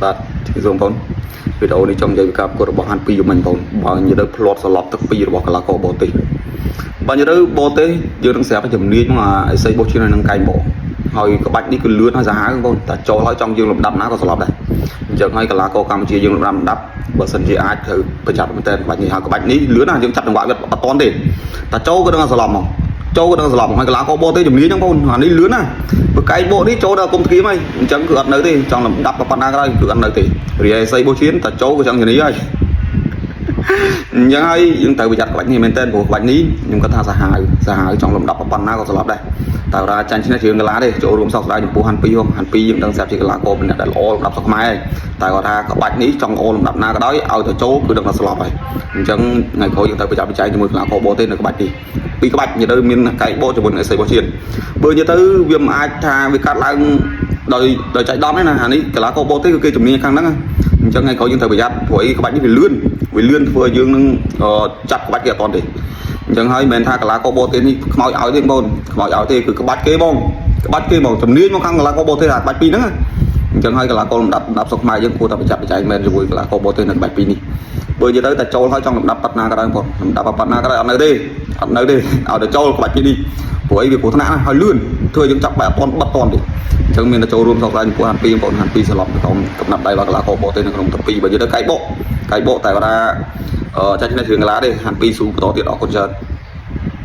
បាទជម្រាបសួរបងប្អូនវីដេអូនេះចង់និយាយពីការប្រកួតរបស់ហាន់ពីយំមិញបងប្អូនបើនិយាយទៅផ្្លាត់សន្លប់ទឹកពីររបស់កីឡាករបរទេសបើនិយាយទៅបរទេសយើងនឹងស្រាប់តែជំនាញមកអាអេសីបោះជានឹងកែងបោហើយក្បាច់នេះគឺលឿនហើយសាហាវបងប្អូនតែចូលហើយចង់យើងលំដាប់ណាក៏ស្លាប់ដែរអញ្ចឹងហើយកីឡាករកម្ពុជាយើងលំដាប់លំដាប់បើសិនជាអាចត្រូវប្រយ័ត្នមែនតើក្បាច់នេះហើយក្បាច់នេះលឿនណាស់យើងចាប់ចង្វាក់វាអត់តន់ទេតែចូលក៏ដឹងស្លាប់មកចូលក៏ដឹងស្លាប់ហើយកីឡាករបរទេសជំនាញហ្នឹងបងប្អូនអានេះលឿនណាស់បើកែងបោនេះចូលដល់គុំធ្គៀមហើយអញ្ចឹងគឺអត់នៅទេចង់លំដាប់ប៉ុណ្ណាក៏ដោយគឺអត់នៅទេរីឯសីបោះឈានតែចូលក៏ចង់ជំនាញហើយ អញ្ចឹងហើយយើងត្រូវប្រយ័ត្នក្បាច់នេះមែនតើព្រោះក្បាច់នេះខ្ញុំគាត់ថាសាហាវសាហាវចង់លំដាប់ប៉ុណ្ណាក៏ស្លាប់ដែរតែថាចាញ់ឈ្នះជើងកាឡាទេចូលរួមសោកស្ដាយចំពោះហាន់ពីរហងហាន់ពីរយើងដឹងស្រាប់ជាកីឡាករម្នាក់ដែលល្អលំដាប់ស្រុកខ្មែរហើយតែគាត់ថាក្បាច់នេះចង់ល្អលំដាប់ណាក៏ដោយឲ្យទៅចូលគឺដឹងថាស្លាប់ហើយអញ្ចឹងថ្ងៃក្រោយយើងត្រូវប្រយ័ត្នប្រយែងជាមួយកីឡាករបរទេសនៅក្បាច់នេះពីរក្បាច់និយាយទៅមានកែបោជាមួយនឹងអេសីរបស់ជាតិបើនិយាយទៅវាមិនអាចថាវាកាត់ឡើងដោយដោយចៃដន្យទេណាអានេះកីឡាករបរទេសគឺគេជំនាញខាងហ្នឹងណាអញ្ចឹងថ្ងៃក្រោយយើងត្រូវប្រយ័ត្នព្រោះអីក្បាច់នេះវាលឿនវាលឿនធ្វើឲ្យយើងនឹងចាប់ក្បាច់គេអត់តទេអញ្ចឹងហើយមិនមែនថាកីឡាករបរទេសនេះខ្មោចឲ្យទេបងខ្មោចឲ្យទេគឺក្បាច់គេបងក្បាច់គេបងជំនាញមកខាងកីឡាករបរទេសអាក្បាច់ពីរហ្នឹងណាអញ្ចឹងហើយកីឡាករលំដាប់លំដាប់ស្រុកខ្មែរយើងគួរតែប្រយ័ត្នប្រយែងមែនជាមួយកីឡាករបរទេសនៅក្បាច់ពីរនេះបើនិយាយទៅតែចូលហើយចង់លំដាប់ប៉ាត់ណាក៏ដោយបងលំដាប់ប៉ាត់ណាក៏ដោយអត់នៅទេអត់នៅទេឲ្យតែចូលក្បាច់ពីរនេះព្រោះអីវាគ្រោះថ្នាក់ណាស់ហើយលឿនធ្វើឲ្យយើងចាប់បែបអត់តន់បិទតន់ទេអញ្ចឹងមានតែចូលរួមសោកស្ដាយចំពោះហាន់ពីរបងប្អូនហាន់ពីរស្លប់ទៅក្នុងកំណាប់ដៃរបស់កីឡាករបរទេសនៅក្នុងទឹកពីរបើនិយាយទៅកៃបកកៃបកតែគាត់ថាចាច់ឈ្នះជើងកីឡាទេហាន់ពីរស៊ូបន្តទៀតអរគុណច្រើន។